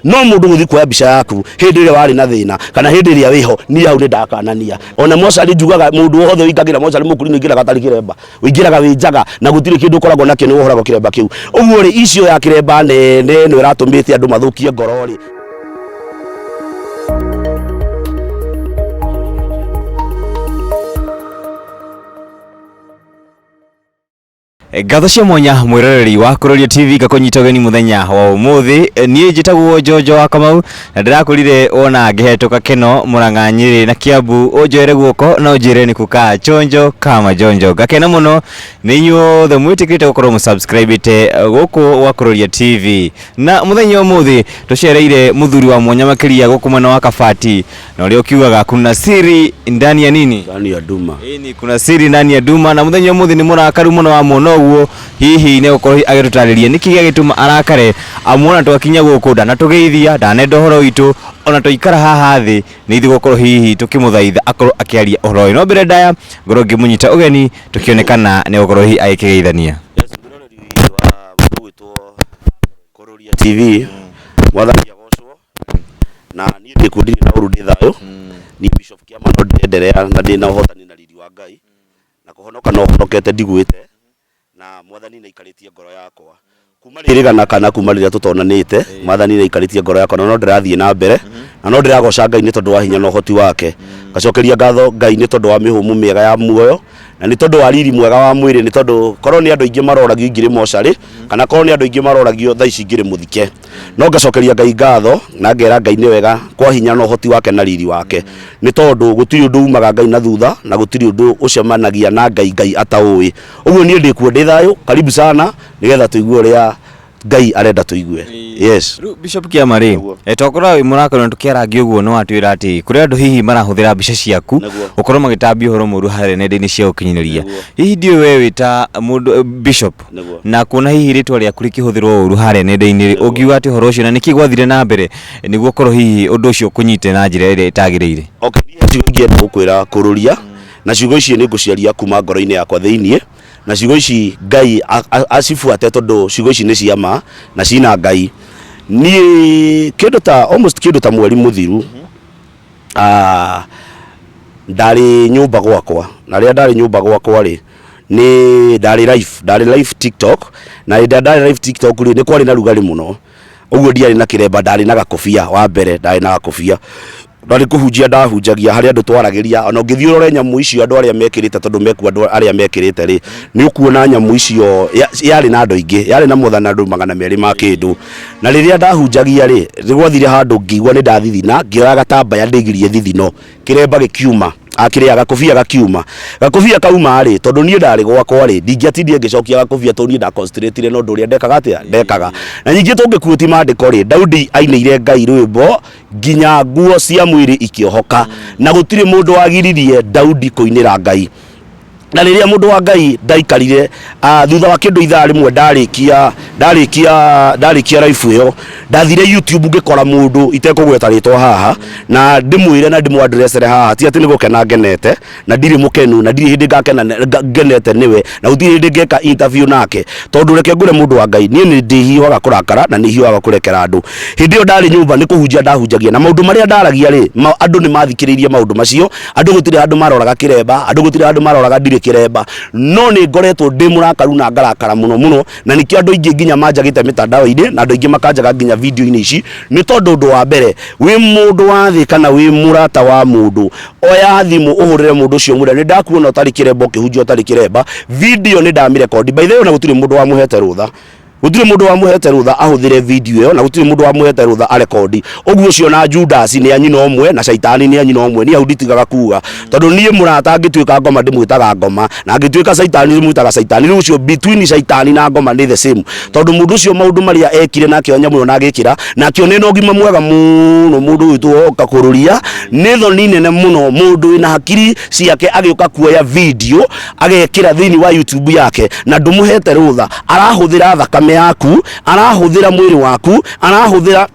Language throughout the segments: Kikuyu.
No mũndũ gũthiĩ kuoya mbica yaku hĩndĩ ĩrĩa warĩ na thĩna kana hĩndĩ ĩrĩa wĩho, niĩ hau nĩ ndakanania. Ona mocarĩ njugaga mũndũ wothe ũingagĩra mocarĩ mũkũrinũ ũingĩraga atarĩ kĩremba, ũingĩraga wĩ njaga na gũtirĩ kĩndũ ũkoragwo nakĩo nĩ wohoragwo kĩremba kĩu. Ũguo rĩ, icio ya kĩremba nene ĩno ĩratũmĩte andũ mathũkie ngoro rĩ, Ngatho cia mwanya mwĩroreri wa Kũrũria TV ngakũnyita ũgeni mũthenya wa ũmũthĩ. Niĩ njĩtagwo Njonjo wa Kamau na ndĩrakwĩrire wona ngĩhetũka Keno, Mũrang'a, Nyĩrĩ na Kiambu ũnjoere guoko na ũnjĩre nĩkũ ka chonjo ka majonjo. Ngakena mũno nĩ inyuothe mwĩtĩkĩrĩte gũkorwo mũsubscribĩte gũkũ gwa Kũrũria TV. Na mũthenya ũmũthĩ tũcereire mũthuri wa mwanya makĩria gũkũ mwena wa Kabati na ũrĩa ũkiugaga kuna siri ndani ya nini? Ndani ya nduma. Ĩni kuna siri ndani ya nduma na mũthenya ũmũthĩ nĩ mũrakaru mũno wa muona ũguo hihi nĩ gũkorwo agĩtũtarĩria nĩkĩ gĩagĩtũma arakare amuona twakinya gũkũ ndanatũgeithia ndanenda ũhoro witũ ona twaikara haha thĩ nĩ ithuĩ gũkorwo hihi tũkĩmũthaitha akorwo akĩaria ũhoro ũyũ no mbere ndaya ngorwo ngĩmũnyita ũgeni tũkĩonekana nĩ gũkorwo hihi agĩkĩgeithania. Yes, mwĩroreri wa mũndũ ũgwĩtwo Kũrũria TV, mwathani agocwo. Na niĩ ndĩ kuo ndirĩ na ũru ndĩ thayũ. Niĩ Bishop Kĩama no ndĩrenderea na ndĩ na ũhotani na riri wa Ngai. Na kũhonoka no honokete ndigwĩte. Na mwathani nĩ aikarĩtie ngoro yakwa. Kuma rĩrĩgana kana kuma rĩrĩa tũtonanĩte, mwathani nĩ aikarĩtie ngoro yakwa na no ndĩrathiĩ na mbere. Na no ndĩragoca Ngai nĩ tondũ wa hinya na ũhoti wake. Ngacokeria ngatho Ngai nĩ tondũ wa mĩhũmũ mĩega ya muoyo. Na nĩ tondũ wa riri mwega wa mwĩrĩ nĩ tondũ korwo nĩ andũ aingĩ maroragio ingĩrĩ mocarĩ, kana korwo nĩ andũ aingĩ maroragio thaa ici ingĩrĩ mũthike. No ngacokeria Ngai ngatho na ngera Ngai nĩ wega kwa hinya na ũhoti wake na riri wake. Nĩ tondũ gũtirĩ ũndũ umaga Ngai na thutha na gũtirĩ ũndũ ũcemanagia na Ngai Ngai ataũĩ. Ũguo niĩ ndĩkuo ndĩ thayũ, karibu sana nĩgetha tũigue ũrĩa Ngai arenda tũigue. Yes. Rĩu Bishop Kĩama rĩ, Nĩguo. tokorwo wĩ mũrakaru na tũkĩarangia ũguo nĩ watwĩra atĩ kũrĩ andũ hihi marahũthĩra mbica ciaku Nĩguo. gũkorwo magĩtambia ũhoro mũru harĩa nenda-inĩ cia ũkinyanĩria. Nĩguo. Hihi ndiũĩ we wĩ ta mũndũ bishop Nĩguo. na kuona hihi rĩtwa rĩaku rĩkĩhũthĩrwo ũru harĩa nenda-inĩ rĩ, Nĩguo. ũngiuga atĩ ũhoro ũcio na nĩkĩ gwathire na mbere nĩguo ũkorwo hihi ũndũ ũcio ũkũnyite na njĩra ĩrĩa ĩtagĩrĩire? Okay, niĩ ciugo ingĩenda gũkwĩra kũrũria na ciugo ici nĩ ngũciaria kuma ngoro-inĩ yakwa thĩiniĩ na ciugo ici Ngai acibuate tondũ ciugo ici nĩ cia ma na cina Ngai. Niĩ kĩndũ ta almost kĩndũ ta mweri mũthiru ndarĩ nyũmba gwakwa na rĩrĩa ndarĩ nyũmba gwakwa rĩ nĩ ndarĩ live, ndarĩ live TikTok na hĩndĩ ĩrĩa ndarĩ live TikTok rĩ nĩ kwarĩ na rugarĩ mũno ũguo ndiarĩ na kĩremba ndarĩ na gakobia wa mbere ndarĩ na gakobia na nĩ kũhunjia ndahunjagia harĩ andũ twaragĩria ona ũngĩthiĩ ũrore nyamũ icio andũ arĩa mekĩrĩte tondũ mekuo andũ arĩa mekĩrĩte rĩ nĩ ũkuona nyamũ icio yarĩ na andũ aingĩ yarĩ na more than andũ 200 ma kĩndũ na rĩrĩa ndahunjagia rĩ nĩ gwathire handũ ngĩigua nĩ ndathithina ngĩoya gatambaya ndĩgirie thithino kĩremba gĩkiuma akĩrĩa gakobia gakiuma gakobia kauma rĩ tondũ niĩ ndarĩ gwakwa rĩ ndingĩatindire ngĩcokia gakobia tondũ niĩ nda concentrate na ũndũ ũrĩa ndekaga atĩa ndekaga na ningĩ tũngĩkuũti maandĩko rĩ Daudi ainĩire Ngai rwĩmbo nginya nguo cia mwĩrĩ ikĩohoka na gũtirĩ mũndũ wagiririe Daudi kũinĩra Ngai na rĩrĩa mũndũ wa Ngai ndaikarire thutha wa kĩndũ ithaa rĩmwe ndarĩkia ndarĩkia ndarĩkia live ĩyo ndathire YouTube ngĩkora mũndũ itekũgweta rĩtwa haha na ndĩmwĩre na ndĩmwadresere haha ti atĩ nĩ gũkena ngenete na ndirĩ mũkenu na ndirĩ hĩndĩ ngakena ngenete nĩwe na gũtirĩ hĩndĩ ngeka interview nake tondũ reke ngũre mũndũ wa Ngai niĩ nĩ ndĩhiũhaga kũrakara na nĩ hiũhaga kũrekera andũ hĩndĩ ĩyo ndarĩ nyũmba nĩ kũhunjia ndahunjagia na maũndũ marĩa ndaragia rĩ andũ nĩ mathikĩrĩirie maũndũ macio andũ gũtirĩ handũ maroraga kĩremba andũ gũtirĩ handũ maroraga ndirĩ kĩremba no nĩ ngoretwo ndĩ mũrakaru na ngarakara mũno mũno na nĩkĩo andũ aingĩ nginya manjagĩte mĩtandao-inĩ na andũ aingĩ makanjaga nginya video-inĩ ici nĩ tondũ ũndũ wa mbere wĩ mũndũ wa thĩ kana wĩ mũrata wa mũndũ oya thimũ ũhũrĩre mũndũ ũcio mwĩre nĩ ndakuona ũtarĩ kĩremba ũkĩhunjia ũtarĩ kĩremba video nĩ ndamĩrekondi by the way ona gũtirĩ mũndũ wamũhete rũtha gũtirĩ mũndũ wamũhete rũtha ahũthĩre video ĩyo na gũtirĩ mũndũ wamũhete rũtha arekondi ũguo ũcio na Judas nĩ a nyina ũmwe na caitani nĩ a nyina ũmwe niĩ hau nditigaga kuga tondũ niĩ mũrata angĩtuĩka ngoma ndĩmwĩtaga ngoma na angĩtuĩka caitani ndĩmwĩtaga caitani rĩu ũcio between caitani na ngoma nĩ the same tondũ mũndũ ũcio maũndũ marĩa ekire na akĩoya nyamũ ĩyo na agĩkĩra na akĩona ĩna ũgima mwega mũno mũndũ ũgwĩtwo oka kũrũria nĩ thoni nene mũno mũndũ wĩna hakiri ciake agĩũka kuoya video agekĩra thĩinĩ wa YouTube yake na ndũmũhete rũtha arahũthĩra thakame yaku arahũthĩra mwĩrĩ waku arahũthĩra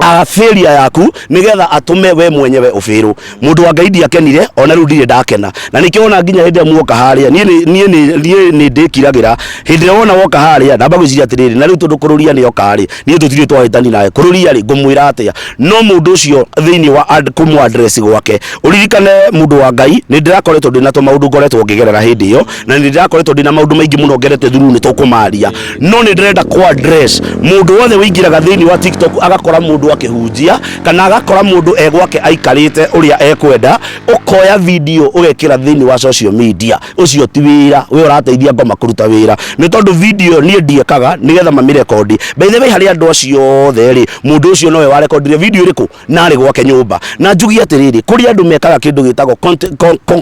A failure yaku nigetha atume we mwenyewe ubiru. Mundu wa Ngai ndiakenire, ona riu ndirĩ ndakena, na nikĩo ona nginya hĩndĩ ĩrĩa muoka harĩa, niĩ nĩ ndĩkiragĩra. Hĩndĩ ĩrĩa wona woka harĩa, ndamba gwĩciria atĩrĩrĩ, na rĩu tondũ kũrũria nĩ oka rĩ, niĩ tũtirĩ twahĩtani nawe, kũrũria rĩ, ngũmwĩra atĩa? No mũndũ ũcio thĩinĩ wa kũmũ address gwake, ũririkane, mũndũ wa Ngai, nĩ ndĩrakoretwo ndĩna tũmaũndũ ngoretwo ngĩgerera hĩndĩ ĩyo, na nĩ ndĩrakoretwo ndĩna maũndũ maingĩ mũno ngerete through, nĩ tũkũmaria. No nĩ ndĩrenda kũ address mũndũ wothe wĩingĩraga thĩinĩ wa TikTok, agakora mũndũ akĩhunjia kana agakora mũndũ e gwake aikarĩte ũrĩa ekwenda, ũkoya video ũgekĩra thĩinĩ wa social media. Ũcio ti wĩra we ũrateithia ngoma kũruta wĩra, nĩ tondũ video niĩ ndiekaga nĩgetha mamĩrekondi. By the way, harĩ andũ acio othe rĩ, mũndũ ũcio nowe warekondire video ĩrĩkũ na arĩ gwake nyũmba? Na njugie atĩrĩrĩ, kũrĩ andũ mekaga kĩndũ gĩtagwo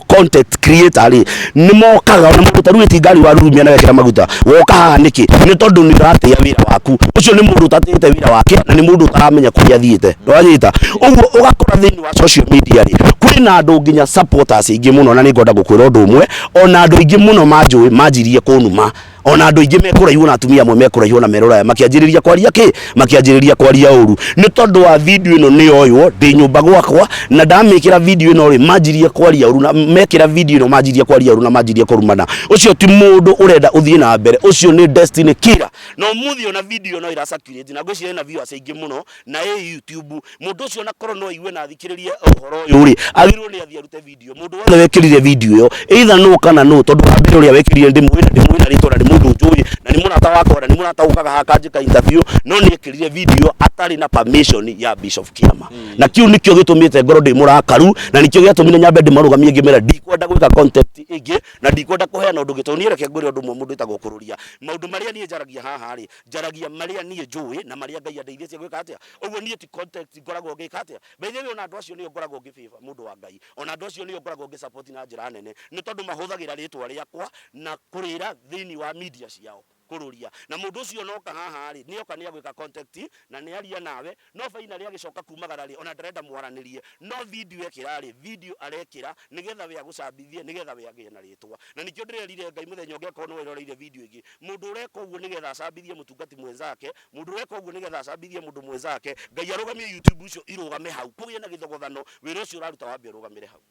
content creator rĩ, nĩ mokaga ona mũndũ ta rĩu ngari warurumia na wekĩra maguta, woka haha nĩkĩ? Nĩ tondũ nĩ ũratĩĩa wĩra waku. Ũcio nĩ mũndũ ũtatĩĩte wĩra wake na nĩ mũndũ ũtaramenya kũrĩa athiĩte. Nĩwanyita? Ũguo ũgakora thĩinĩ wa social media rĩ, kwĩna andũ nginya supporters aingĩ mũno. Na nĩ ngwenda gũkwĩra ũndũ ũmwe, ona andũ aingĩ mũno manjũĩ manjirie kũnuma, ona andũ aingĩ mekũraihu, na atumia amwe mekũraihu na merũraya, makĩanjĩrĩria kwaria kĩ, makĩanjĩrĩria kwaria ũru nĩ tondũ wa video ĩno. Nĩ yoywo ndĩ nyũmba gwakwa, na ndamĩkĩra video ĩno rĩ, manjirie kwaria ũru, na mekĩra video ĩno manjirie kwaria ũru na manjirie kũrumana. Ũcio ti mũndũ ũrenda ũthiĩ na mbere, ũcio nĩ destiny killer. Na ũmũthĩ ona video no ĩra circulate, na ngwĩciria ĩna viewers aingĩ mũno na ĩ YouTube. Mũndũ ũcio onakorwo no aigue na athikĩrĩrie ũhoro ũyũ rĩ, agĩrĩirwo nĩ athiĩ arute video. Mũndũ wothe wekĩrire video ĩyo, either nũ kana nũ, tondũ wa mbere ũrĩa wekĩrire ndĩmũĩ, na ndĩmũĩ na rĩtwa, na nĩ mũndũ njũĩ, na nĩ mũrata wakwa, na nĩ mũrata ũkaga haha akanjĩka interview, no nĩ ekĩrire video atarĩ na permission ya Bishop Kiama. Na kĩu nĩkĩo gĩtũmĩte ngorwo ndĩ mũrakaru, na nĩkĩo gĩatũmire nyambe ndĩmarũgamie ngĩmera ndikwenda gwĩka content ĩngĩ na ndikwenda kũheana ũndũ ũngĩ. Tondũ niĩ reke ngwĩre ũndũ ũmwe, mũndũ wĩtagwo kũrũria, maũndũ marĩa niĩ njaragia haha rĩ, njaragia marĩa niĩ njũĩ na marĩa Ngai andeithĩtie gwĩka atĩa. Ũguo niĩ ti content ngoragwo ngĩka atĩa. By the way, ona andũ acio nĩo ngoragwo ngĩ favor, mũndũ wa Ngai, ona andũ acio nĩo ngoragwo ngĩ support na njĩra nene, nĩ tondũ mahũthagĩra rĩtwa rĩakwa na kũrĩra thĩinĩ wa media ciao kũrũria. Na mũndũ ũcio noka haha rĩ, nĩoka nĩ agwĩka contact na nĩ aria nawe, no finally agĩcoka kumagara rĩ, ona ndarenda mwaranĩrie. No video ekĩra rĩ, video arekĩra nĩgetha we agũcambithie, nĩgetha we agĩe na rĩtwa. Na nĩkĩo ndĩrerire Ngai mũthenya ũngĩ, akorwo nĩ weroreire video ĩngĩ, mũndũ ũreka ũguo nĩgetha acambithie mũtungati mwenzake, mũndũ ũreka ũguo nĩgetha acambithie mũndũ mwenzake, Ngai arũgamie YouTube icio irũgame hau, kũgĩe na gĩthogothano, wĩra ũcio ũraruta wambe ũrũgamĩre hau.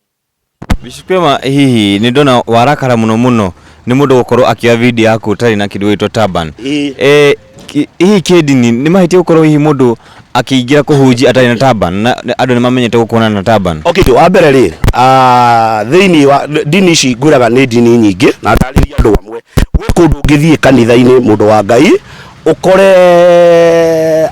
Bishop Kiama, hihi nĩ ndona warakara mũno mũno nĩ mũndũ gũkorwo akĩoya video yaku ũtarĩ na kĩndũ gĩtwo turban. Hihi kĩndini nĩ mahĩtia gũkorwo hihi mũndũ akĩingĩra kũhunjia atarĩ na turban, na andũ nĩ mamenyete gũkuona na turban? Okay, wa mbere rĩ, thĩinĩ wa ndini ici ngwĩraga nĩ ndini nyingĩ, na ndarĩria andũ amwe, gwĩ kũndũ ũngĩthiĩ kanitha-inĩ, mũndũ wa Ngai, ũkore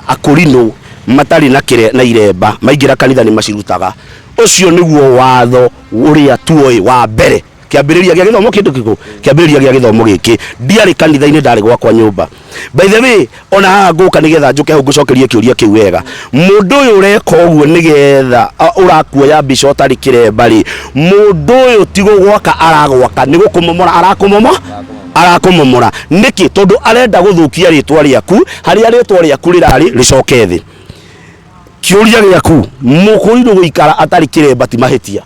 akũrinũ matarĩ na kĩre na iremba maingĩra kanitha nĩ macirutaga. Ũcio nĩguo watho ũrĩa tuoĩ wa mbere, kĩambĩrĩria gĩa gĩthomo kĩndũ kĩkũ, kĩambĩrĩria gĩa gĩthomo gĩkĩ. Ndiarĩ kanitha-inĩ, ndarĩ gwakwa nyũmba. By the way, ona haha ngũka nĩgetha njũke hau ngũcokerie kĩũria kĩu wega. Mũndũ ũyũ ũreka ũguo nĩgetha ũrakuoya mbica ũtarĩ kĩremba rĩ, mũndũ ũyũ ti gũgwaka aragwaka, nĩ gũkũmomora arakũmomo arakũmomora. Nĩkĩ? Tondũ arenda gũthũkia rĩtwa rĩaku, harĩa rĩtwa rĩaku rĩrarĩ rĩcoke thĩ. Kĩũria gĩaku, mũkũrinũ gũikara atarĩ kĩremba ti mahĩtia,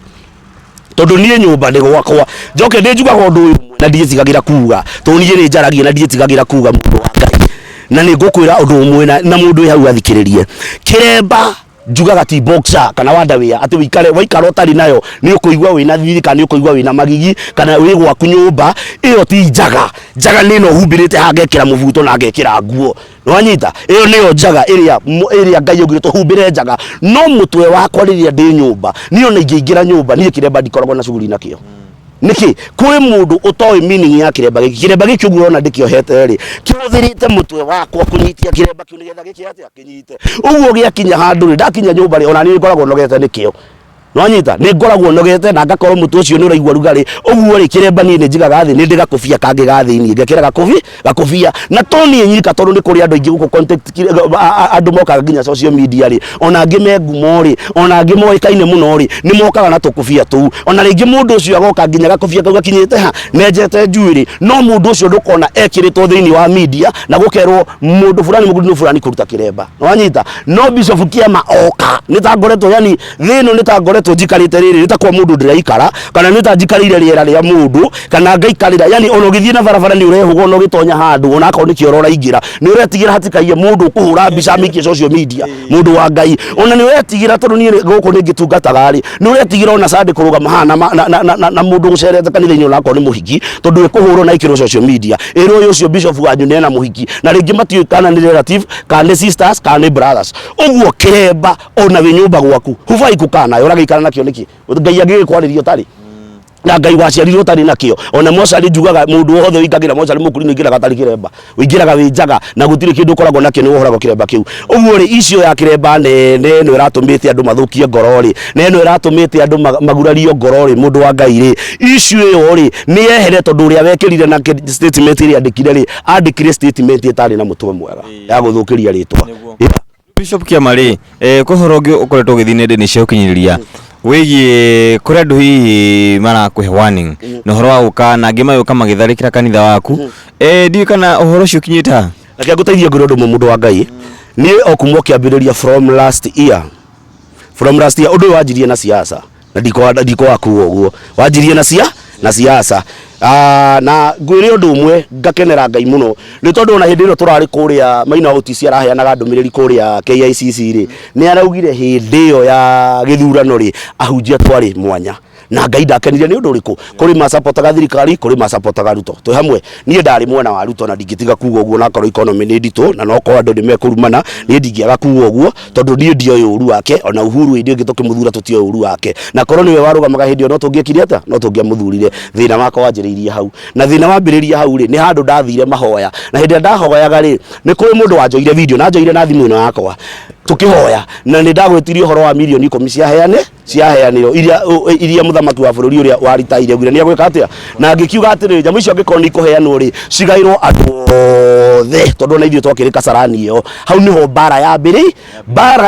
tondũ niĩ nyũmba nĩ gwakwa. Njoke ndĩ njugaga ũndũ ũyũ ũmwe na ndiĩtigagĩra kuga, tondũ niĩ nĩ njaragia na ndiĩtigagĩra kuga, mũndũ wa Ngai. Na nĩ ngũkwĩra ũndũ ũmwe, na mũndũ wĩ hau athikĩrĩrie, kĩremba njugaga ti boxer kana underwear, atĩ wĩikare waikara ũtarĩ nayo nĩ ũkũigua wĩna thiri, kana nĩ ũkũigua wĩna magigi, kana wĩ gwaku nyũmba. Ĩyo ti njaga. Njaga nĩ ĩno humbĩrĩte haha, ngekĩra mũbuto na ngekĩra nguo. Nĩwanyita? Ĩyo nĩyo njaga ĩrĩa Ngai augire tũhumbĩre njaga. No mũtwe wakwa rĩrĩa ndĩ nyũmba, niĩ ona ingĩingĩra nyũmba, niĩ kĩremba ndikoragwo na cuguri nakĩo. Nĩkĩ? Kwĩ mũndũ ũtoĩ meaning ya kĩremba gĩkĩ. Kĩremba gĩkĩ ũguo ũrona ndĩkĩohete rĩ, kĩhũthĩrĩte mũtwe wakwa kũnyitia kĩremba kĩu nĩgetha gĩkĩ atĩa, kĩnyite. Ũguo gĩakinya handũ rĩ, ndakinya nyũmba rĩ, ona niĩ ngoragwo nogete nĩkĩo. Nwanyita? Nĩ ngoragwo nogete na ngakorwo mũtwe ũcio nĩ ũraigua rugarĩ. Ũguo rĩ, kĩremba niĩ nĩ njigaga thĩ, nĩ ndĩ gakũbia kangĩ ga thĩiniĩ, ngekĩra gakũbia. Na to niĩ nyika, tondũ nĩ kũrĩ andũ aingĩ gũkũ contact, andũ mokaga nginya social media rĩ, ona angĩ me ngumo rĩ, ona angĩ moĩkaine mũno rĩ, nĩ mokaga na tũkũbia tũu. Ona rĩngĩ mũndũ ũcio agoka nginya gakũbia kau gakinyĩte ha, menjete njuĩrĩ, no mũndũ ũcio ndũkona ekĩrĩtwo thĩiniĩ wa media na gũkerwo mũndũ fulani mũndũ fulani kũruta kĩremba. Nwanyita? No Bishop Kiama oka nĩ ta ngoretwo, yani thĩ ĩno nĩ ta ngoretwo. Ngoretwo njikarĩte rĩrĩ, nĩ ta kwa mũndũ ndĩraikara, kana nĩ ta njikarĩire rĩera rĩa mũndũ, kana ngaikarĩra, yani ona ũgĩthiĩ na barabara nĩ ũrehũga, ona ũgĩtonya handũ, ona akorwo nĩ kĩoro ũraingĩra, nĩ ũretigĩra hatikaiye mũndũ ũkũhũra mbica amĩikie social media. Mũndũ wa Ngai, ona nĩ ũretigĩra, tondũ niĩ gũkũ nĩ ngĩtungataga rĩ, nĩ ũretigĩra ona Sunday kũrũgama haha na mũndũ ũcerete kanitha-inĩ, ona akorwo nĩ mũhiki, tondũ ĩkũhũrwo na ĩkĩrwo social media, ĩrwo ũyũ ũcio bishop wanyu nena mũhiki, na rĩngĩ matiũĩ kana nĩ relative, kana nĩ sisters, kana nĩ brothers. Ũguo kĩremba ona wĩ nyũmba gwaku hubai kukaa nayo, ũragĩikara nakĩo nĩkĩ? Ngai angĩgĩkwarĩria ũtarĩ na Ngai waciarirwo ũtarĩ nakĩo. Ona mocarĩ, njugaga mũndũ wothe ũingagĩra mocarĩ mũkũrinũ ũingĩraga atarĩ kĩremba, ũingĩraga wĩ njaga na gũtirĩ kĩndũ ũkoragwo nakĩo, nĩ wohoragwo kĩremba kĩu. Ũguo rĩ, icio ya kĩremba nene ĩno ĩratũmĩte andũ mathũkie ngoro rĩ, na ĩno ĩratũmĩte andũ magurario ngoro rĩ, mũndũ wa Ngai rĩ, issue ĩyo rĩ nĩ yehere, tondũ ũrĩa wekĩrire na statement ĩrĩa andĩkire rĩ, andĩkire statement ĩtarĩ na mũtwe mwega ya gũthũkĩria rĩtwa. Nĩguo. Bishop Kĩama rĩ, kwĩ ũhoro ũngĩ ũkoretwo ũgĩthiĩ nenda-inĩ cia ũkinyanĩria wĩgiĩ kũrĩ andũ hihi marakũhe warning na ũhoro wa gũka na angĩ magĩũka magĩtharĩkĩra kanitha waku. Ndiũĩ kana ũhoro ũcio ũkinyĩte ha? Reke ngũteithie ngwĩre ũndũ ũmwe, mũndũ wa Ngai. Niĩ o kuma ũkĩambĩrĩria from last year, from last year, ũndũ ũyũ wanjirie na siasa, na ndikwaga kuga ũguo, wanjirie na siasa. Ah, na ngwĩre ũndũ ũmwe, ngakenera Ngai mũno nĩ tondũ ona hĩndĩ ĩno tũrarĩ kũrĩa Maina OTC araheanaga ndũmĩrĩri kũrĩa KICC rĩ, nĩ araugire hĩndĩ ĩyo ya gĩthurano rĩ, ahunjia twarĩ mwanya na Ngai ndakenire nĩ ũndũ ũrĩkũ. Kũrĩ macapotaga thirikari, kũrĩ macapotaga Ruto, twĩ hamwe. Niĩ ndarĩ mwena wa Ruto na ndingĩtiga kuga ũguo, nakorwo economy nĩ nditũ na nokorwo andũ nĩ mekũrumana, niĩ ndingĩaga kuga ũguo, tondũ niĩ ndioĩ ũru wake. Ona Uhuru hĩndĩ ĩngĩ tũkĩmũthura tũtioĩ ũru wake, na korwo nĩwe warũgamaga hĩndĩ ĩyo, no tũngĩekire atĩa? No tũngĩamũthurire. Thĩna wakwa wanjĩrĩirie hau, na thĩna wambĩrĩria hau rĩ, nĩ handũ ndathire mahoya, na hĩndĩ ĩrĩa ndahoyaga rĩ, nĩ kũrĩ mũndũ wanjoire video, na njoire na thimũ ĩno yakwa tũkĩhoya, na nĩ ndagwĩtirie ũhoro wa mirioni 10 ciaheane ciaheanirwo iria mũthamaki wa bũrũri ũrĩa waritaire augire nĩ egwĩka atĩa, na ngĩkiuga atĩrĩrĩ, nyamũ icio angĩkorwo nĩ ikũheanwo rĩ, cigaĩrwo andũ othe, tondũ ona ithuĩ twakĩrĩ kasarani ĩyo. Hau nĩho mbara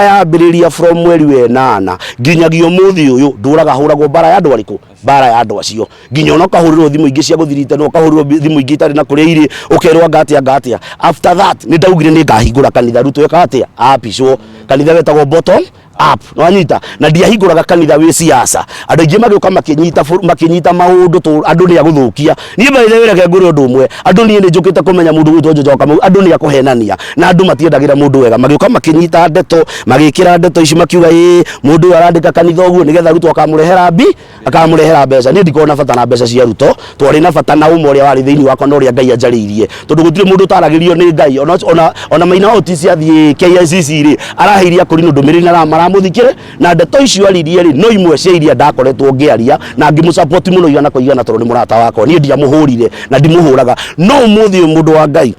yambĩrĩria from mweri wa ĩnana nginyagia ũmũthĩ ũyũ. Ndũraga hũragwo mbara ya andũ arĩkũ? Mbara ya andũ acio, nginya ona ũkahũrĩrwo thimũ ingĩ cia gũthirita, na ũkahũrĩrwo thimũ ingĩ itarĩ na kũrĩa irĩ, ũkerwo anga atĩa, anga atĩa. After that nĩ ndaugire nĩ ngahingũra kanitha. Ruto eka atĩa? Apicwo kanitha wetagwo Bottom Up, nĩwanyita? Na ndiahingũraga kanitha wĩ siasa. Andũ aingĩ magĩũka makĩnyita maũndũ tũ andũ nĩ agũthũkia. Niĩ by the way, reke ngwĩre ũndũ ũmwe, andũ, niĩ nĩ njũkĩte kũmenya mũndũ gwĩtwo Njojo Kamau, andũ nĩ akũhenania na andũ matiendagĩra mũndũ wega. Magĩũka makĩnyita ndeto, magĩkĩra ndeto ici, makiuga ĩ mũndũ ũyũ arandĩka kanitha ũguo nĩgetha Ruto akamũrehera mbeca. Niĩ ndikoragwo na bata na mbeca cia Ruto, twarĩ na bata na ũma ũrĩa warĩ thĩinĩ wakwa na ũrĩa Ngai anjarĩirie, tondũ gũtirĩ mũndũ ũtaragĩrio nĩ Ngai. Ona Maina Otis athiĩ KICC rĩ, araheire akũrinũ ndũmĩrĩri na maramũthikĩre, na ndeto icio aririe rĩ, no imwe cia iria ndakoretwo ngĩaria na ngĩmũsupport mũno igana kwa igana, tondũ nĩ mũrata wakwa. Niĩ ndiamũhũrire na ndimũhũraga, no ũmũthĩ ũyũ, mũndũ wa Ngai,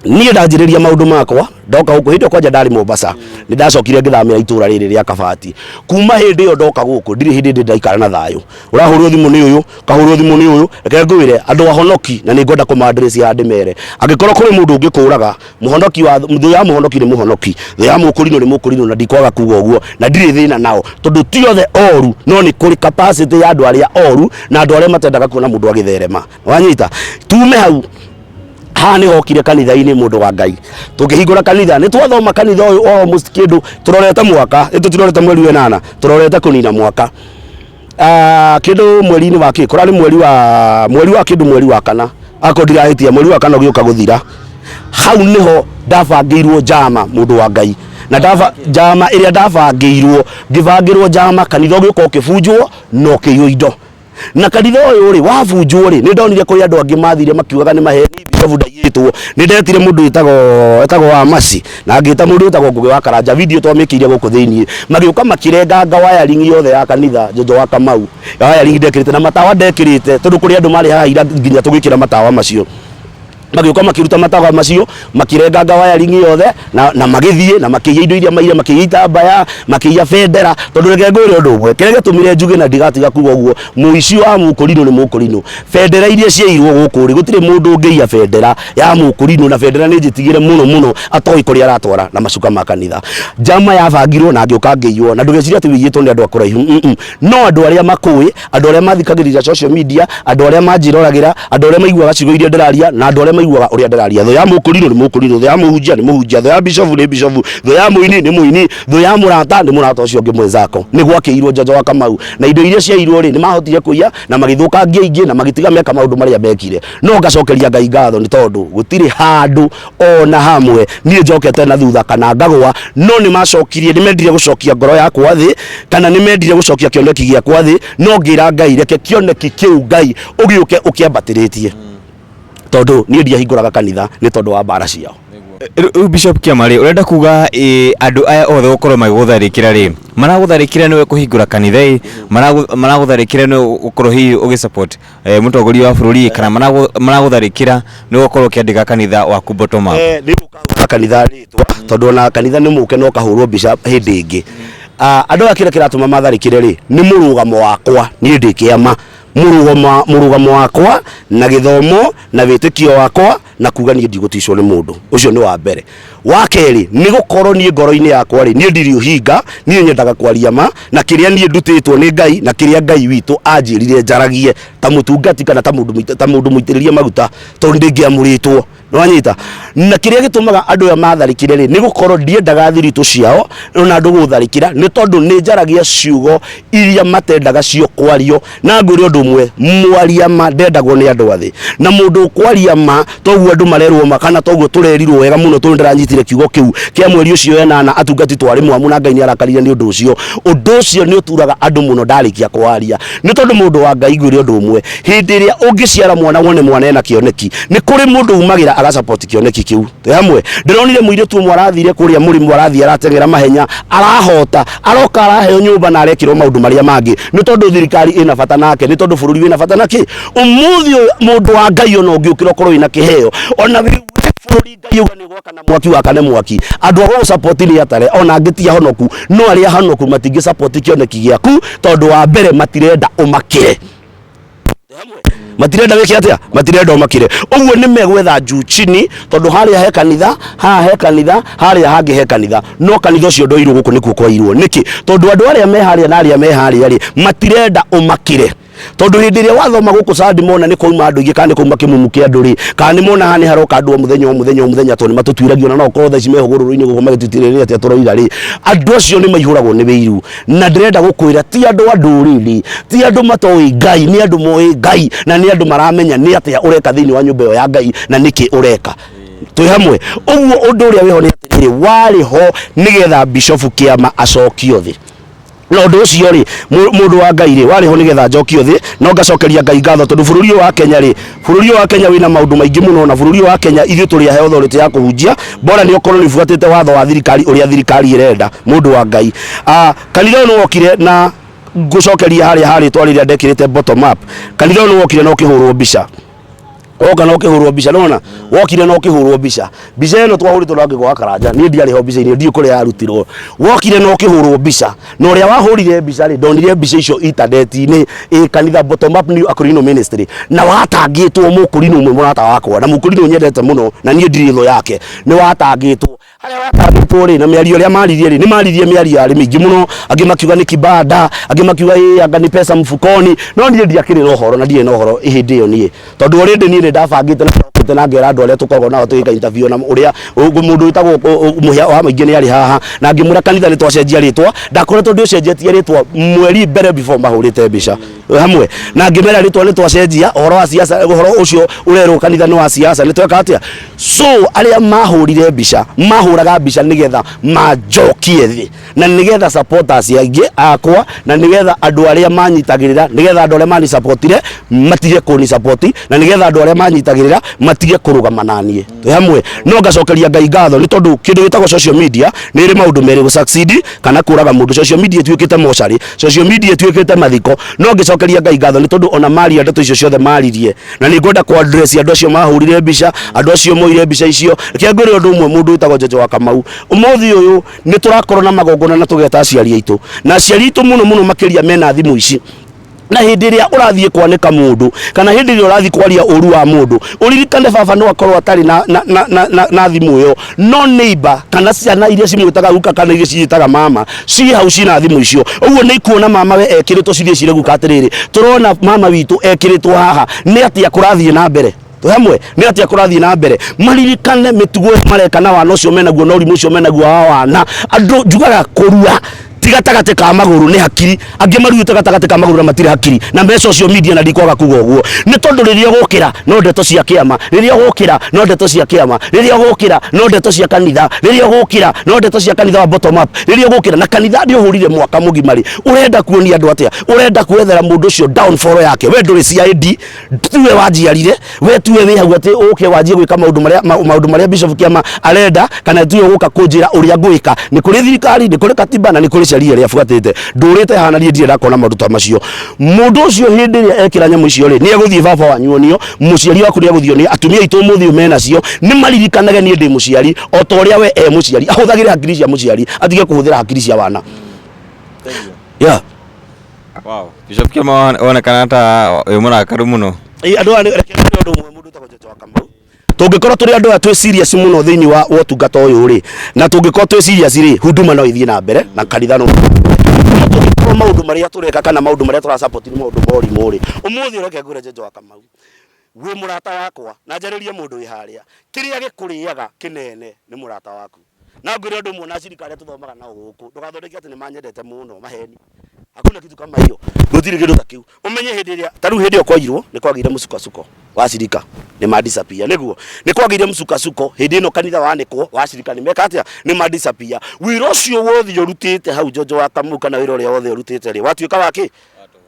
niĩ ndanjĩrĩria maũndũ makwa ndoka gũkũ. Hĩndĩ ĩyo kwanja ndarĩ Mombasa, nĩ ndacokire ngĩthamĩra itũra rĩrĩ rĩa Kabati. Kuma hĩndĩ ĩyo ndoka gũkũ, ndirĩ hĩndĩ ndĩ ndaikara na thayũ. Ũrahũrwo thimũ nĩ ũyũ, ũkahũrwo thimũ nĩ ũyũ. Reke ngwĩre, andũ ahonoki, na nĩ ngwenda kũma-address haha ndĩmere, angĩkorwo kũrĩ mũndũ ũngĩkũraga mũhonoki wa thũ ya mũhonoki nĩ mũhonoki, thũ ya mũkũrinũ nĩ mũkũrinũ, na ndikwaga kuga ũguo, na ndirĩ thĩna nao, tondũ ti othe oru, no nĩ kũrĩ capacity ya andũ arĩa oru na andũ arĩa matendaga kuona mũndũ agĩtherema. Wanyita? Tume hau, haha nĩ hokire kanitha-inĩ, mũndũ wa Ngai, tũkĩhingũra kanitha. Nĩ twathoma kanitha ũyũ almost kĩndũ tũrorete mwaka, ĩ tũtirorete mweri wa ĩnana, tũrorete kũnina mwaka. Ah, kĩndũ mweri-inĩ wa kĩ kũrarĩ mweri wa kĩndũ mweri wa kana, akorwo ndirahĩtia, mweri wa kana ũgĩũka gũthira. Hau nĩho ndabangĩirwo njama, mũndũ wa Ngai, na njama ĩrĩa ndabangĩirwo, ngĩbangĩrwo njama kanitha ũgĩũka ũkĩbunjwo na ũkĩiywo indo. Na kanitha ũyũ rĩ, wabunjwo rĩ, nĩ ndonire kũrĩ andũ angĩ mathire makiugaga nĩ maheni, bishofu ndaiyĩtwo. Nĩ ndetire mũndũ wĩtagwo wa Masi, na ngĩta mũndũ wĩtagwo Ngũgĩ wa Karanja, video twamĩkĩire gũkũ thĩiniĩ. Magĩũka makĩrenganga wiring yothe ya kanitha, Njojo wa Kamau. Wiring ndekĩrĩte na matawa ndekĩrĩte, tondũ kũrĩ andũ marĩ haha ira nginya tũgĩkĩra matawa macio. Magĩũka makĩruta matawa macio, makĩrenganga wiring yothe na magĩthiĩ na makĩiya indo iria maire, makĩiya itambaya, makĩiya bendera. Tondũ reke ngwĩre ũndũ ũmwe, kĩrĩa gĩatũmire njuge na ndigatiga kuga ũguo, mũici wa mũkũrinũ nĩ mũkũrinũ. Bendera iria ciairwo gũkũ rĩ, gũtirĩ mũndũ ũngĩiya bendera ya mũkũrinũ, na bendera nĩ njĩtigĩre mũno mũno, atoĩ kũrĩa aratwara na macuka ma kanitha. Njama yabangirwo na ngĩũka ngĩiywo, na ndũgecirie atĩ wĩiyĩtwo nĩ andũ a kũraihu, no andũ arĩa makũĩ, andũ arĩa mathikagĩrĩria social media, andũ arĩa manjĩroragĩra, andũ arĩa maiguaga ciugo iria ndĩraria, na andũ arĩa maiguaga maiguaga ũrĩa ndĩraria. Thũ ya mũkũrinũ nĩ mũkũrinũ, thũ ya mũhunjia nĩ mũhunjia, thũ ya bishofu nĩ bishofu, thũ ya mũini nĩ mũini, thũ ya mũrata nĩ mũrata ũcio ũngĩ mwenzako. Nĩ gwakĩirwo Njonjo wa Kamau, na indo iria ciairwo rĩ, nĩ mahotire kũiya na magĩthũkangia ingĩ na magĩtiga meka maũndũ marĩa mekire. No ngacokeria Ngai ngatho nĩ tondũ gũtirĩ handũ ona hamwe niĩ njokete na thutha kana ngagũa, no nĩ macokirie, nĩ mendire gũcokia ngoro yakwa thĩ, kana nĩ mendire gũcokia kĩoneki gĩakwa thĩ, no ngĩra Ngai reke kĩoneki kĩu Ngai ũgĩũke ũkĩambatĩrĩtie, tondũ niĩ ndiahingũraga kanitha nĩ tondũ wa mbara ciao. Rĩu Bishop Kĩama rĩ, ũrenda kuga andũ aya othe gũkorwo magĩgũtharĩkĩra rĩ, maragũtharĩkĩra nĩwe kũhingũra kanitha ĩ, maragũtharĩkĩra nĩwe gũkorwo hihi ũgĩ support mũtongoria wa bũrũri ĩ, kana maragũtharĩkĩra nĩwe gũkorwo ũkĩandĩka kanitha waku bottom up? Nĩ ũkahũra kanitha rĩtwa, tondũ ona kanitha nĩ mũke na ũkahũrwo mbica hĩndĩ ĩngĩ. Andũ aya kĩrĩa kĩratũma matharĩkĩre rĩ, nĩ mũrũgamo wakwa niĩ ndĩ kĩama, mũrũgamo wakwa na gĩthomo na wĩtĩkio wakwa na kuga niĩ ndigũticwo nĩ mũndũ. Ũcio nĩ wa mbere. Wa kerĩ, nĩ gũkorwo niĩ ngoro-inĩ yakwa rĩ, niĩ ndirĩ ũhinga, niĩ nyendaga kwaria ma, na kĩrĩa niĩ ndutĩtwo nĩ Ngai, na kĩrĩa Ngai witũ anjĩrire njaragie ta mũtungati kana ta mũndũ mũitĩrĩrie maguta, tondũ ndĩngĩamũrĩtwo. Nĩwanyita? Na kĩrĩa gĩtũmaga andũ aya matharĩkĩre rĩ, nĩ gũkorwo ndiendaga thiritũ ciao ona andũ gũtharĩkĩra, nĩ tondũ nĩ njaragia ciugo iria matendaga cio kwario. Na ngwĩre ũndũ ũmwe, mwaria ma ndendagwo nĩ andũ a thĩ, na mũndũ ũkwaria ma toguo andũ marerwo ma, kana toguo tũrerirwo wega mũno, tondũ ndĩranyitire kiugo kĩu kĩa mweri ũcio wenana, atungati twarĩ mwamu na Ngai nĩ arakarire nĩ ũndũ ũcio. Ũndũ ũcio nĩ ũturaga andũ mũno ndarĩkia kwaria, nĩ tondũ mũndũ wa Ngai, ngwĩre ũndũ ũmwe, hĩndĩ ĩrĩa ũngĩciara mwana wone mwana ena kĩoneki, nĩ kũrĩ mũndũ umagĩra agasupport kĩoneki kĩu. Twĩ hamwe? Ndĩronire mũirĩtu ũmwe arathire kũrĩa mũrĩmo, arathiĩ arateng'era mahenya, arahota, aroka araheo nyũmba na arekĩrwo maũndũ marĩa mangĩ, nĩ tondũ thirikari ĩna bata nake, nĩ tondũ bũrũri wĩna bata nake. Ũmũthĩ ũyũ mũndũ wa Ngai ona ũngĩũkĩra ũkorwo wĩna kĩheo, ona wĩ bũrũri Ngai auga nĩ gwakana mwaki wakane mwaki, andũ a gũgũ-support nĩ atare, ona angĩ ti ahonoku, no arĩa ahonoku matingĩ support kĩoneki gĩaku, tondũ wa mbere matirenda ũmakĩre. Matirenda wĩke atĩa? Matirenda ũmakĩre. Ũguo nĩ megwetha juu chini, tondũ harĩa he kanitha, haha he kanitha, harĩa hangĩ he kanitha, no kanitha ũcio ndoirwo gũkũ nĩkuo kwairwo. Nĩkĩ? Tondũ andũ arĩa me harĩa na arĩa me harĩa rĩ, matirenda ũmakĩre. Tondũ hĩndĩ ĩrĩa wathoma gũkũ Sunday mona nĩ kwauma andũ aingĩ, kana nĩ kwauma kĩmumu kĩa andũ rĩ, kana nĩ mona haha nĩ haroka andũ o mũthenya o mũthenya o mũthenya, tondũ nĩ matũtuĩragia, ona no ũkorwo thaa ici me hũgũrũrũ-inĩ gũkũ magĩtũtuĩria atĩa tũroiga rĩ, andũ acio nĩ maihũragwo nĩ wĩiru. Na ndĩrenda gũkwĩra ti andũ a ndũrĩrĩ, ti andũ matoĩ Ngai, nĩ andũ moĩ Ngai, na nĩ andũ maramenya nĩ atĩa ũreka thĩinĩ wa nyũmba ĩyo ya Ngai na nĩkĩ ũreka. Twĩ hamwe? Ũguo ũndũ ũrĩa wĩho nĩ atĩrĩrĩ, warĩ ho nĩgetha Bishofu Kĩama acokio thĩ. Na ũndũ ũcio rĩ, mũndũ wa Ngai rĩ, warĩ ho nĩgetha njokio thĩ, no ngacokeria Ngai ngatho tondũ bũrũri ũyũ wa Kenya rĩ, bũrũri ũyũ wa Kenya wĩna maũndũ maingĩ mũno, na bũrũri ũyũ wa Kenya ithuĩ tũrĩ ahe authority ya kũhunjia, bora nĩ ũkorwo nĩ ũbuatĩte watho wa thirikari ũrĩa thirikari ĩrenda, mũndũ wa Ngai. Kanitha ũyũ nĩ wokire na ngũcokeria harĩa harĩtwa rĩrĩa ndekĩrĩte bottom up. Kanitha ũyũ nĩ wokire na ũkĩhũrwo mbica. Woka na ũkĩhũrwo mbica, nĩwona? Wokire na ũkĩhũrwo mbica. Mbica ĩno twahũrĩtwo na Wangĩkũ wa Karanja, niĩ ndiarĩ ho mbica-inĩ, ndiũĩ kũrĩa yarutirwo. Wokire na ũkĩhũrwo mbica, na ũrĩa wahũrire mbica rĩ, ndonire mbica icio intaneti-inĩ, ĩ kanitha Bottom Up New Akorino Ministry, na watangĩtwo mũkũrinũ ũmwe mũrata wakwa, na mũkũrinũ nyendete mũno, na niĩ ndirĩ thũ yake, nĩ watangĩtwo. Harĩa watangĩtwo rĩ, na mĩario ĩrĩa maririe rĩ, nĩ maririe mĩario yarĩ mĩingĩ mũno, angĩ makiuga nĩ kibanda, angĩ makiuga ĩ anga nĩ pesa mfukoni, no niĩ ndiakĩrĩ na ũhoro na ndirĩ na ũhoro hĩndĩ ĩyo niĩ, tondũ already niĩ nĩ ndabangĩte na ndokĩte na ngera andũ arĩa tũkoragwo nao tũgĩka interview na ũrĩa mũndũ wĩtagwo Mũhĩa wa Maingĩ nĩ arĩ haha, na ngĩmwĩra kanitha nĩ twacenjia rĩtwa, ndakoretwo ndĩũcenjetie rĩtwa mweri mbere before mahũrĩte mbica hamwe, na ngĩmera rĩtwa nĩ twacenjia, ũhoro wa siasa, ũhoro ũcio ũrerwo kanitha nĩ wa siasa, nĩ tweka atĩa? So arĩa mahũrire mbica, mahũraga mbica nĩgetha manjokie thĩ, na nĩgetha supporters aingĩ akwa, na nĩgetha andũ arĩa manyitagĩrĩra, nĩgetha andũ arĩa manisupportire matige kũnisupport, na nĩgetha andũ arĩa manyitagĩrĩra matige kũrũgama na niĩ. Twĩ hamwe? No ngacokeria Ngai ngatho nĩ tondũ kĩndũ gĩtagwo social media nĩ ĩrĩ maũndũ merĩ, gũ succeed kana kũraga mũndũ. Social media ĩtuĩkĩte mocarĩ, social media ĩtuĩkĩte mathiko, no ngĩcokeria Ngai ngatho nĩ tondũ ona maria ndeto icio ciothe maririe, na nĩ ngwenda kũ address andũ acio mahũrire mbica, andũ acio moire mbica icio. Reke ngwĩre ũndũ ũmwe, mũndũ wĩtagwo Njonjo wa Kamau, ũmũthĩ ũyũ nĩ tũrakorwo na magongona na tũgeta aciari aitũ, na aciari aitũ mũno mũno makĩria mena thimũ ici. Na hĩndĩ ĩrĩa ũrathiĩ kwanĩka mũndũ, kana hĩndĩ ĩrĩa ũrathiĩ kwaria ũru wa mũndũ, ũririkane baba no akorwo atarĩ na thimũ ĩyo, no neighbor kana ciana iria cimwĩtaga guka kana iria ciĩtaga mama ciĩ hau ciĩna thimũ icio. Ũguo nĩ ikuona mama we ekĩrĩtwo, cithiĩ cire guka atĩrĩrĩ, tũrona mama witũ ekĩrĩtwo haha, nĩ atĩa kũrathiĩ na mbere? Twĩ hamwe nĩ atĩa kũrathiĩ na mbere maririkane mĩtugo ĩyo mareka na wana ũcio menaguo na ũrimũ ũcio menaguo wa wana. Andũ njugaga kũrua ti gatagatĩ ka magũrũ nĩ hakiri, angĩ maruĩte gatagatĩ ka magũrũ na matirĩ hakiri na me social media, na ndikwaga kuga ũguo nĩ tondũ rĩrĩa ũgũkĩra no ndeto cia kĩama, rĩrĩa ũgũkĩra no ndeto cia kĩama, rĩrĩa ũgũkĩra no ndeto cia kanitha, rĩrĩa ũgũkĩra no ndeto cia kanitha wa bottom up, rĩrĩa ũgũkĩra na kanitha nĩ ũhũrire mwaka mũgima rĩ, ũrenda kuonia andũ atĩa? Ũrenda kwethera mũndũ ũcio downfall yake? We ndũrĩ CID, tiwe wanjiarire, we tiwe wĩ hau atĩ ũke wanjie gwĩka maũndũ marĩa maũndũ marĩa Bishop Kĩama arenda, kana tiwe ũgũka kũnjĩra ũrĩa ngwĩka. Nĩ kũrĩ thirikari, nĩ kũrĩ katiba na nĩ kũrĩ sheria ĩrĩa buatĩte. Ndũrĩte haha na niĩ ndirĩ ndakona maũndũ ta macio. Mũndũ ũcio hĩndĩ ĩrĩa ekĩra nyamũ icio rĩ, nĩ egũthiĩ baba wanyu onio, mũciari waku nĩ egũthiĩ onio, atumia aitũ ũmũthĩ ũyũ menacio, nĩ maririkanage niĩ ndĩ mũciari o ta ũrĩa we e mũciari, ahũthagĩre hakiri cia mũciari, atige kũhũthĩra hakiri cia wana. Yeah. Wow. Bishop Kĩama wonekana ta wĩ mũrakaru mũno. Ĩ, andũ aya reke ngwĩre ũndũ ũmwe mũndũ ũtagwo Njonjo wa Kamau. Tũngĩkorwo tũrĩ andũ aya twĩ serious mũno thĩinĩ wa ũtungata ũyũ rĩ, na tũngĩkorwo twĩ serious rĩ, huduma no ĩthiĩ na mbere na kanitha no no tũngĩkorwo maũndũ marĩa tũreka kana maũndũ marĩa tũra support nĩ maũndũ ma ũrimũ rĩ, ũmũthĩ reke ngwĩre Njonjo wa Kamau, wĩ mũrata wakwa na njarĩrie mũndũ wĩ harĩa, kĩrĩa gĩkũrĩaga kĩnene nĩ mũrata waku. Na ngwĩre ũndũ ũmwe na acirika arĩa tũthomaga nao gũkũ, ndũgathondeke atĩ nĩ manyendete mũno, maheni. Hakuna kitu kama hiyo. Gũtirĩ kĩndũ ta kĩu. Ũmenye hĩndĩ ĩrĩa, ta rĩu hĩndĩ ĩyo kwairwo, nĩ kwagĩire mũcukasuko wa acirika, nĩ ma disappear, nĩguo? Nĩ kwagĩire mũcukasuko hĩndĩ ĩno kanitha wanĩkwo wa acirika nĩ meka atĩa? Nĩ ma disappear. Wĩra ũcio wothe ũrutĩte hau Njonjo wa Kamau kana wĩra ũrĩa wothe ũrutĩte rĩ, watuĩka wa kĩ?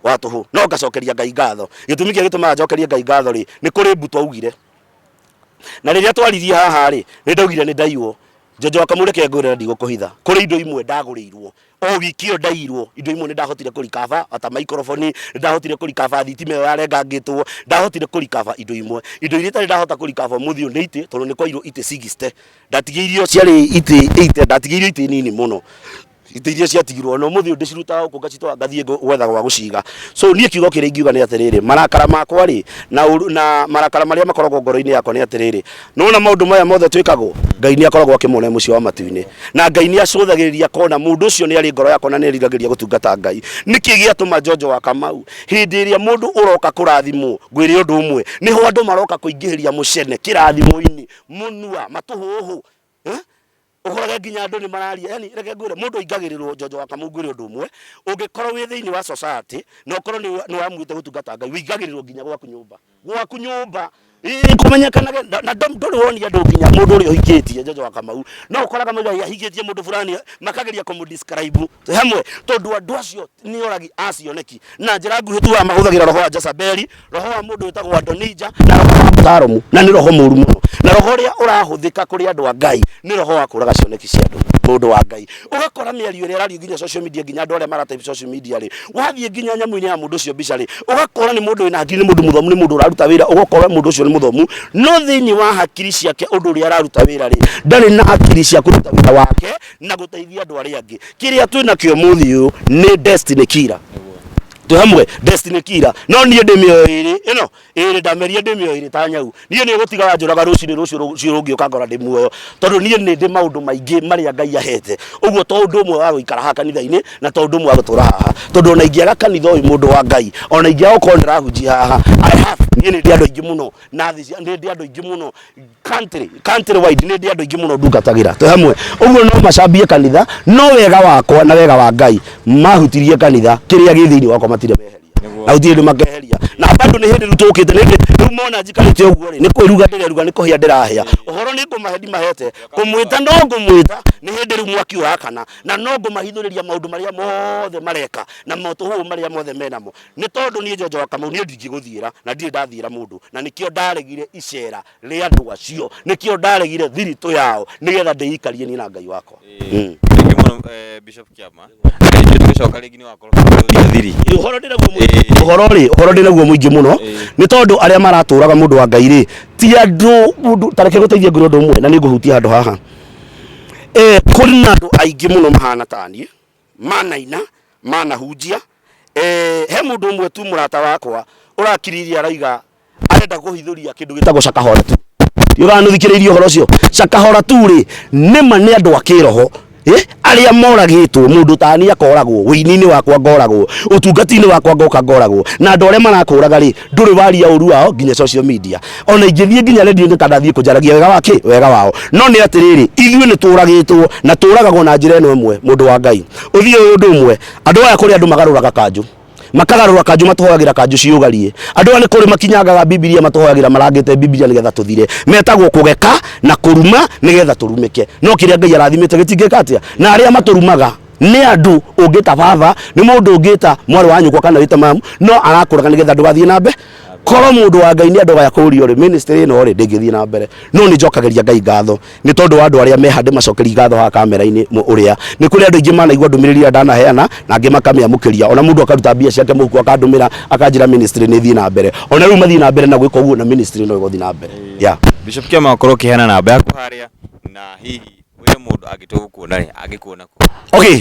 Wa tũhũ. No ngacokeria Ngai ngatho. Gĩtũmi kĩrĩa gĩtũmaga njokerie Ngai ngatho rĩ, nĩ kũrĩ mbu twaugire. Na rĩrĩa twaririe haha rĩ, nĩ ndaugire nĩ ndaiywo. Njonjo wa Kamau reke ngwĩre na ndigũkũhitha, kũrĩ indo imwe ndagũrĩirwo o wiki ĩyo ndaiyirwo, indo imwe nĩ ndahotire kũrikaba ta microphone, nĩ ndahotire kũrikaba thitima ĩyo yarengangĩtwo, ndahotire kũrikaba indo imwe. Indo iria itarĩ ndahota kũrikaba ũmũthĩ ũyũ nĩ itĩ, tondũ nĩ kwaiyirwo itĩ 60. Ndatigĩirio ciarĩ itĩ 80, ndatigĩirio itĩ nini mũno. Itĩ iria ciatigirwo na ũmũthĩ ũyũ ndĩcirutaga gũkũ ngacitwara ngathiĩ gwetha gwa gũciga. So niĩ kiugo kĩrĩa ingiuga nĩ atĩrĩrĩ, marakara makwa rĩ, na ũru, na marakara marĩa makoragwo ngoro-inĩ yakwa nĩ atĩrĩrĩ, nĩwona maũndũ maya mothe twĩkagwo, Ngai nĩ akoragwo akĩmona e mũciĩ wa matu-inĩ. Na Ngai nĩ acũthagĩrĩria akona mũndũ ũcio nĩ arĩ ngoro yakwa na nĩ eriragĩria gũtungata Ngai. Nĩkĩ gĩatũma Njonjo wa Kamau, hĩndĩ ĩrĩa mũndũ ũroka kũrathimwo, ngwĩre ũndũ ũmwe, nĩho andũ maroka kũingĩhĩria mũcene kĩrathimo-inĩ, mũnua, matũhũhũ, eh? Ũkorage nginya andũ nĩ mararia, yani reke ngwĩre mũndũ aingagĩrĩrwo Njonjo wa Kamau ngwĩre ũndũ ũmwe, ũngĩkorwo wĩ thĩinĩ wa society na ũkorwo nĩ wamuĩte gũtungata Ngai, wĩingagĩrĩrwo nginya gwaku nyũmba, gwaku nyũmba ĩĩ kũmenyekanage na ndũrĩ wonia andũ nginya mũndũ ũrĩa ũhikĩtie Njonjo wa Kamau, no ũkoraga mũndũ ahikĩtie mũndũ fulani makageria kũmũ describe twĩ hamwe, tondũ andũ acio nĩ oragi a cioneki na njĩra nguhĩ tugaga mahũthagĩra roho wa Jezebeli, roho wa mũndũ wĩtagwo Adonija na roho wa Absalomu, na nĩ roho mũru mũno, na roho ũrĩa ũrahũthĩka kũrĩ andũ a Ngai nĩ roho wa kũraga cioneki cia andũ. Mũndũ wa Ngai ũgakora mĩario ĩrĩa ĩrario nginya social media, nginya andũ arĩa maratype social media rĩ, wathiĩ nginya nyamũ-inĩ ya mũndũ ũcio mbica rĩ, ũgakora nĩ mũndũ wĩna hakiri, nĩ mũndũ mũthomu, nĩ mũndũ ũraruta wĩra, ũgakora mũndũ ũcio nĩ mũthomu, no thĩinĩ wa hakiri ciake ũndũ ũrĩa araruta wĩra rĩ, ndarĩ na hakiri cia kũruta wĩra wake na gũteithia andũ arĩa angĩ. Kĩrĩa twĩnakĩo ũmũthĩ ũyũ nĩ destiny killer. Twĩ hamwe, destiny killer. No niĩ ndĩ mĩoyo ĩrĩ ĩno ĩrĩ, ndameria ndĩ mĩoyo ĩrĩ ta nyau. Niĩ nĩ ũgũtiga wanjũraga rũcinĩ, rũciũ rũciũ rũngĩũka ngora ndĩ muoyo, tondũ niĩ nĩ ndĩ maũndũ maingĩ marĩa Ngai ahete. Ũguo to ũndũ ũmwe wa gũikara haha kanitha-inĩ na to ũndũ ũmwe wa gũtũra haha, tondũ ona ingĩaga kanitha ũyũ mũndũ wa Ngai, ona ingĩaga gũkorwo ndĩrahunjia haha, I have, niĩ nĩ ndĩ andũ aingĩ mũno na thĩ, nĩ ndĩ andũ aingĩ mũno country country wide, nĩ ndĩ andũ aingĩ mũno ndungatagĩra. Twĩ hamwe. Ũguo no macambie kanitha, no wega wakwa na wega wa Ngai mahutirie kanitha, kĩrĩa gĩ thĩinĩ wakwa matirĩ meheria na gũtirĩ hĩndĩ makeheria. Na bado nĩ hĩndĩ rĩu tũkĩte, nĩ hĩndĩ rĩu mona njikarĩte ũguo rĩ, nĩ kwĩruga ndĩreruga, nĩ kũhĩa ndĩrahĩa. Ũhoro nĩ ngũmahe ndimahete, kũmwĩta no ngũmwĩta, nĩ hĩndĩ rĩu mwaki ũrakana, na no ngũmahithũrĩria maũndũ marĩa mothe mareka na motũhũhũ marĩa mothe menamo. Nĩ tondũ niĩ Njonjo wa Kamau niĩ ndingĩgũthiĩra na ndirĩ ndathiĩra mũndũ, na nĩkĩo ndaregire icera rĩa andũ acio, nĩkĩo ndaregire thiritũ yao, nĩgetha ndĩikarie niĩ na Ngai wakwa. Thengiũ mũno Bishop Kĩama. Ithuĩ tũgĩcoka rĩngĩ nĩ wakorwo ũkĩũria thiri. Ũhoro ndĩ naguo mũingĩ. Ũhoro rĩ, ũhoro ndĩ naguo mũingĩ mũno, nĩ tondũ arĩa maratũraga mũndũ wa Ngai rĩ, ti andũ mũndũ, ta reke ngũteithie ngwĩre ũndũ ũmwe na nĩ ngũhutia handũ haha. Kũrĩ na andũ aingĩ mũno mahana ta niĩ, manaina, manahunjia, he mũndũ ũmwe tu mũrata wakwa ũrakiririe araiga arenda kũhithũria kĩndũ gĩtagwo cakahora tu. Ndiũĩ kana nĩũthikĩrĩirie ũhoro ũcio. Cakahora tu rĩ, nĩma nĩ andũ a kĩroho. Arĩa moragĩtwo, mũndũ tani akoragwo, wĩini-inĩ wakwa ngoragwo, ũtungati-inĩ wakwa ngoka ngoragwo, na andũ arĩa marakũraga rĩ, ndũrĩ waria ũru wao nginya social media. Ona ingĩthiĩ nginya radio-inĩ kana thiĩ kũnjaragia wega wa kĩ? Wega wao. No nĩ atĩrĩrĩ, ithuĩ nĩ tũragĩtwo na tũragagwo na njĩra ĩno ĩmwe, mũndũ wa Ngai. Ũthiĩ ũndũ ũmwe, andũ aya kũrĩ andũ magarũraga kanjũ. Makagarũra kanjũ, matũhoyagĩra kanjũ ciũgarie. Andũ aya nĩ kũrĩ makinyangaga Bibilia, matũhoyagĩra marangĩte Bibilia nĩgetha tũthire. Metagwo kũgeka na kũruma nĩgetha tũrumĩke. No kĩrĩa Ngai arathimĩte gĩtingĩka atĩa? Na arĩa matũrumaga nĩ andũ ũngĩta baba, nĩ mũndũ ũngĩta mwarĩ wa nyũkwa kana wĩte mamu, no arakũraga nĩgetha ndũgathiĩ na mbere. Korwo mũndũ wa Ngai nĩ andũ aya kũrio rĩ, ministry ĩno rĩ ndĩngĩthiĩ na mbere. No nĩ njokagĩria Ngai ngatho nĩ tondũ wa andũ arĩa meha, ndĩmacokerie ngatho haha kamera-inĩ ũrĩa nĩ kũrĩ andũ aingĩ manaigua ndũmĩrĩri ĩrĩa ndanaheana na angĩ makamĩamũkĩria, ona mũndũ akaruta mbia ciake mũhuko akandũmĩra akanjĩra ministry nĩ ĩthiĩ na mbere. Ona rĩu mathiĩ na mbere na gwĩka ũguo na ministry no ĩgũthiĩ na mbere. Yeah. Bishop Kĩama, ũkorwo ũkĩheana namba yaku harĩa, na hihi wĩre mũndũ angĩtua gũkuona rĩ, angĩkuona kũ? Okay,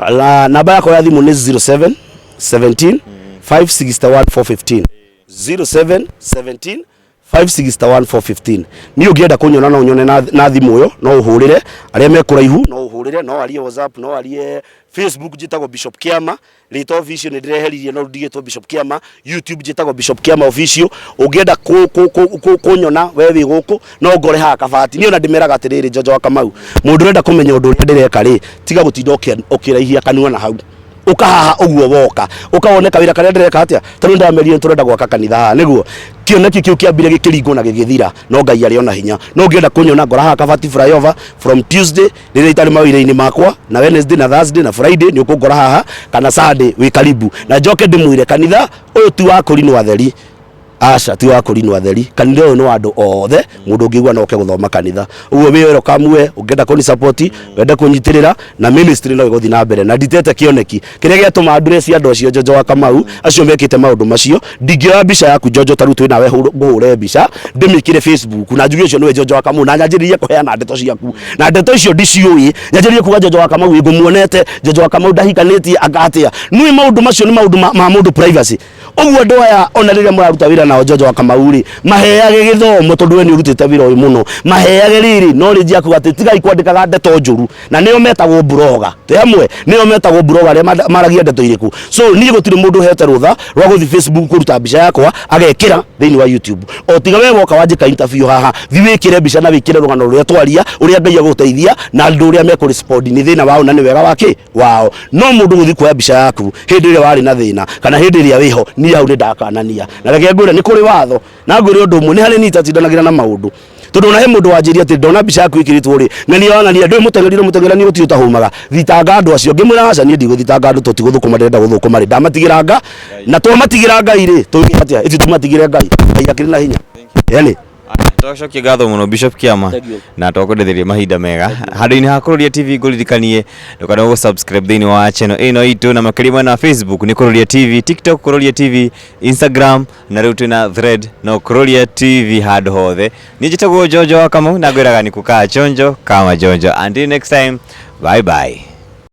la, namba yakwa ya thimũ nĩ 07 17 561 415, 07 17 561 415. Niĩ ũngĩenda kũnyona no ũnyone na thimũ ĩyo, no ũhũrĩre arĩa me kũraihu, no ũhũrĩre, no arie WhatsApp, no arie Facebook. Njĩtagwo Bishop Kĩama. Rĩtwa official nĩ ndĩreheririe, no ndigĩtwo Bishop Kĩama. YouTube njĩtagwo Bishop Kĩama Official. Ũngĩenda kũnyona we wĩ gũkũ, no ngore haha kabati. Niĩ ona ndĩmeraga atĩrĩrĩ, Njonjo wa Kamau, mũndũ ũrenda kũmenya ũndũ ũrĩa ndĩreka rĩ, tiga gũtinda ũkĩraihia kanua na hau, ũkahaha ũguo woka ũkawone kawĩra karĩa ndĩreka atĩa. Tondũ ndamerire tũrenda gwaka kanitha haha, nĩguo kĩoneki kĩu kĩambire gĩkĩringwo na gĩgĩthira, no Ngai arĩ ona hinya. No ũngĩenda kũnyona, ngora haha Kabati flyover from Tuesday rĩrĩa itarĩ mawĩra-inĩ makwa, na Wednesday na Thursday na Friday nĩ ũkũngora haha, kana Sunday wĩ karibu. Na njoke ndĩmwĩre, kanitha ũyũ ti wa kũrinwo atheri, aca, ti wa kũrinwo atheri. Kanitha ũyũ nĩ wa andũ othe, mũndũ ũngĩigua no oke gũthoma kanitha. Ũguo wĩ welcome, we ũngĩenda kũni support, wende kũnyitĩrĩra na ministry no ĩgũthiĩ na mbere. Na nditete kĩoneki kĩrĩa gĩatũma address andũ acio, Njonjo wa Kamau, acio mekĩte maũndũ macio. Ndingĩoya mbica yaku Njonjo, ta rĩu twĩ nawe, ngũhũre mbica ndĩmĩkĩre Facebook na njuge ũcio nĩwe Njonjo wa Kamau, na nyanjĩrĩrie kũheana ndeto ciaku, na ndeto icio ndiciũĩ, nyanjĩrĩrie kuga Njonjo wa Kamau ĩ ngũmuonete, Njonjo wa Kamau ndahikanĩtie, anga atĩa. Nĩũĩ maũndũ macio nĩ maũndũ ma mũndũ privacy. Ũguo andũ aya, ona rĩrĩa mũraruta wĩra nao, Njonjo wa Kamau rĩ, maheage gĩthomo, tondũ we nĩ ũrutĩte wĩra ũyũ mũno, maheage rĩrĩ knowledge yaku atĩ tigai kwandĩkaga ndeto njũru, na nĩo metagwo blogger. Twĩ hamwe? Nĩo metagwo blogger, arĩa maragia ndeto irĩkũ. So niĩ gũtirĩ mũndũ hete rũtha rwa gũthiĩ Facebook kũruta mbica yakwa agekĩra thĩinĩ wa YouTube, o tiga we woka wanjĩka interview haha. Thi wĩkĩre mbica na wĩkĩre rũgano rũrĩa twaria, ũrĩa Ngai agũteithia, na andũ ũrĩa mekũrespond nĩ thĩna wao na nĩ wega wa kĩ wao. No mũndũ gũthiĩ kuoya mbica yaku hĩndĩ ĩrĩa warĩ na thĩna kana hĩndĩ ĩrĩa wĩho, niĩ hau nĩ ndakanania. Na reke ngwĩre, nĩ kũrĩ watho, na ngwĩre ũndũ ũmwe, nĩ harĩ niĩ itatindanagĩra na maũndũ, tondũ ona he mũndũ wanjĩria atĩ ndona mbica yaku ĩkĩrĩtwo rĩ, ng'ania wa ng'ania, ndũĩ mũteng'eri na mũteng'erani gũtirĩ ũtahũmaga, thitanga andũ acio. Ngĩmwĩra aca, niĩ ndigũthitanga andũ, tondũ ti gũthũkũma ndĩrenda gũthũkũma rĩ, ndamatigĩra nga na twamatigĩra Ngai rĩ, tũgĩka atĩa? Ĩti tũmatigĩre Ngai, Ngai akĩrĩ na hinya yani. Twacokia ngatho mũno, Bishop Kĩama, na twakwendithĩria mahinda mega. Handũ-inĩ ha Kũrũria TV, ngũririkanie ndũkanage gũ subscribe thĩinĩ wa channel ĩno itũ, na makĩria mwena wa Facebook nĩ Kũrũria TV, TikTok Kũrũria TV, Instagram, na rĩu twĩna Thread no Kũrũria TV handũ hothe. Niĩ njĩtagwo Njonjo wa Kamau na ngwĩraga nĩ kukaa chonjo kama jonjo. Until next time, bye bye.